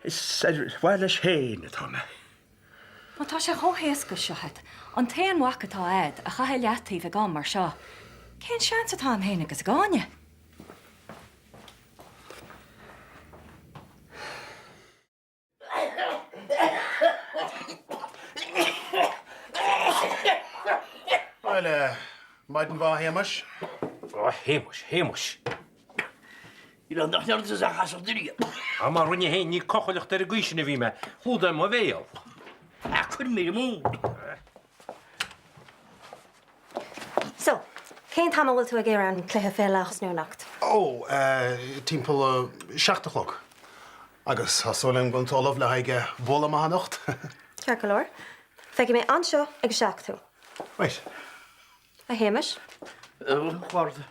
Is ar mhaithe leis féin atá mé. Má tá sé chomh héasca seo a't an t-aon mhac atá a'd a chaith i leataobh ag am mar seo, cén seans atá a'm féin agus ag Áine? Bhuel, maidin mhaith, a Shéamais. A Shéamais, a Shéamais. Nach ndearna tusa ach casacht uirthi. Á, má rinne féin, ní ag cochaileacht ar an gcaoi sin a bhí mé. Chlúdaigh mo bhéal. Ach cuir mé amú. So, cén t-am a bhfuil tú ag iarraidh an cluiche fé a thosnú anocht? Ó, timpeall a 7 a chlog. Agus tá súil agam go bhfuil tú ullamh le haghaidh bualadh maith anocht. Ceart go leor. Feicfidh mé anseo ag a 7 thú. Right. A Shéamais? A Mhárta.